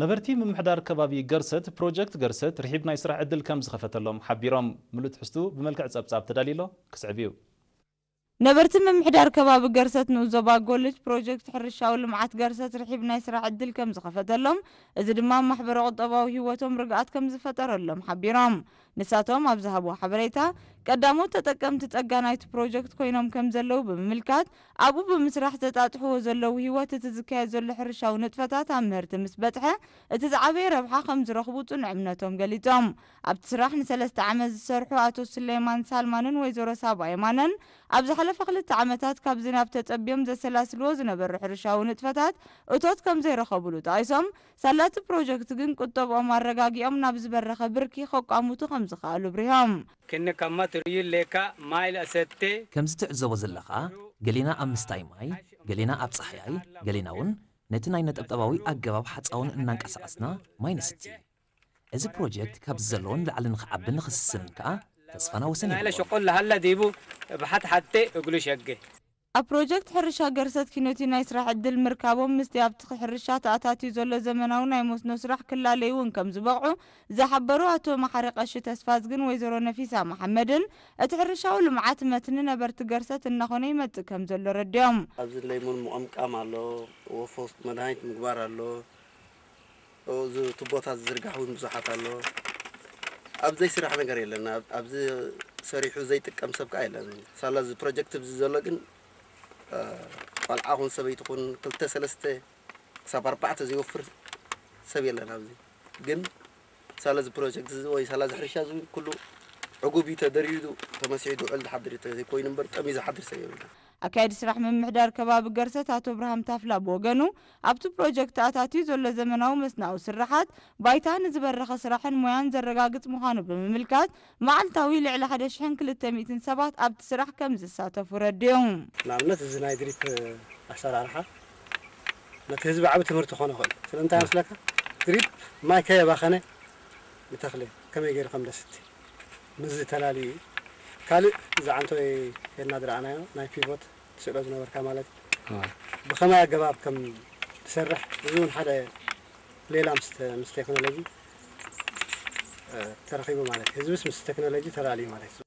ነበርቲ ምምሕዳር ከባቢ ገርሰት ፕሮጀክት ገርሰት ርሒብ ናይ ስራሕ ዕድል ከም ዝኸፈተሎም ሓቢሮም። ምሉእ ትሕዝቱ ብመልክዕ ጸብጻብ ተዳልዩ ኣሎ፣ ክስዕብ እዩ። ነበርቲ ምምሕዳር ከባቢ ገርሰት ንኡስ ዞባ ጎልጅ ፕሮጀክት ሕርሻዊ ልምዓት ገርሰት ርሒብ ናይ ስራሕ ዕድል ከም ዝኸፈተሎም፣ እዚ ድማ ማሕበረ ቁጠባዊ ህይወቶም ርግኣት ከም ዝፈጠረሎም ሓቢሮም። ንሳቶም ኣብ ዝሃብዎ ሓበሬታ፣ ቀዳሞት ተጠቀምቲ ጸጋ ናይቲ ፕሮጀክት ኮይኖም ከም ዘለዉ ብምምልካት፣ ኣብኡ ብምስራሕ ዘጣጥሕዎ ዘለዉ ህይወት እቲ ዝካየድ ዘሎ ሕርሻዊ ንጥፈታት ኣብ ምህርቲ ምስ በጽሐ፣ እቲ ዝዓበየ ረብሓ ከም ዝረኽቡ ጽኑዕ እምነቶም ገሊጾም። ኣብቲ ስራሕ ንሰለስተ ዓመት ዝሰርሑ ኣቶ ሱሌማን ሳልማንን ወይዘሮ ሳባ የማነን፣ ኣብ ዝሓለፈ ክልተ ዓመታት ካብ ዝናብ ተጸብዮም ዘሰላስልዎ ዝነበሩ ሕርሻዊ ንጥፈታት እቶት ከም ዘይረኸብሉ ጠቒሶም፣ ሳላቲ ፕሮጀክት ግን ቁጠብኦም ኣረጋጊኦም ናብ ዝበረኸ ብርኪ ከቋምቱ ከም ዝኸኣሉ ኣብሪሆም። ክንከማ ትርእዩ ሌካ ማይ ለሰቴ ከምዚ ትዕዘቦ ዘለኻ፣ ገሌና ኣብ ምስታይ ማይ፣ ገሌና ኣብ ጻህያይ፣ ገሌና እውን ነቲ ናይ ነጠብጣባዊ ኣገባብ ሓጻውን እናንቀሳቐስና ማይ ንስቲ። እዚ ፕሮጀክት ካብዚ ዘለዎ ንላዕሊ ንኽዓብን ንኽስስንን ከኣ ተስፋና ወሰን ናይለ የብሉን። ሽቁል ለሃለ ዲቡ ብሓት ሓቴ እግሉ ሸጌ ኣብ ፕሮጀክት ሕርሻ ገርሰት ኪኖቲ ናይ ስራሕ ዕድል ምርካቦም ምስቲ ኣብቲ ሕርሻ ተኣታትዩ ዘሎ ዘመናዊ ናይ መስኖ ስራሕ ክላለዩ እውን ከም ዝበቕዑ ዝሓበሩ ኣቶ መሓሪ ቀሺ ተስፋዝግን ወይዘሮ ነፊሳ መሓመድን እቲ ሕርሻዊ ልምዓት መትኒ ነበርቲ ገርሰት እናኾነ ይመጽእ ከም ዘሎ ረዲኦም። ኣብዚ ለይሙን ምቕምቃም ኣሎ፣ ወፎ ውስጥ መድሃኒት ምግባር ኣሎ፣ እዚ ቱቦታት ዝዝርጋሕ እውን ብዙሓት ኣሎ። ኣብ ዘይስራሕ ነገር የለን። ኣብ- ኣብዚ ሰሪሑ ዘይጥቀም ሰብ ከዓ የለን። ሳላ እዚ ፕሮጀክት ኣብዚ ዘሎ ግን እ፣ ቆልዓ ኹን ሰበይቲ ኹን ክልተ ሰለስተ ክሳብ ኣርባዕተ ዘይወፍር ሰብ የለን ኣብዚ። ግን ሳላ እዚ ፕሮጀክት እዚ ወይ ሳላ እዚ ሕርሻ እዚ ኩሉ ዕጉብ እዩ ተደርዩ ተመሲሑ ዝውዕል ዝሓድር እዩ ተዘይኮይኑ እምበር ጠምዩ ዝሓድር ሰብ የብልና። ኣካያዲ ስራሕ ምምሕዳር ከባቢ ገርሰት ኣቶ ብርሃም ታፍላ ብወገኑ፣ ኣብቲ ፕሮጀክት ኣታትዩ ዘሎ ዘመናዊ መስናዊ ስርሓት ባይታ ንዝበረኸ ስራሕን ሞያን ዘረጋግጽ ምዃኑ ብምምልካት፣ መዓልታዊ ልዕሊ ሓደ ሽሕን ክልተ ሚእትን ሰባት ኣብቲ ስራሕ ከም ዝሳተፉ ረዲኡ። ንኣብነት እዚ ናይ ድሪፕ ኣሰራርሓ ነቲ ህዝቢ ዓቢ ትምህርቲ ክኾኖ ይኽእል። ስለምንታይ መስለካ? ድሪፕ ማይ ከየባኸነ ንተኽሊ ከመይ ገይሩ ከም ደስቲ ምስዚ ተላልዩ እዩ። ካልእ እዚ ዓንቶይ ሄድና ዝረኣናዮ ናይ ፒቮት ትስእሎ ዝነበርካ ማለት እዩ። ብኸመይ ኣገባብ ከም ትሰርሕ እዚ እውን ሓደ ሌላ ምስ ተ- ምስ ቴክኖሎጂ እ፣ ተረኺቡ ማለት እዩ። ህዝብስ ምስ ቴክኖሎጂ ተላልዩ ማለት እዩ።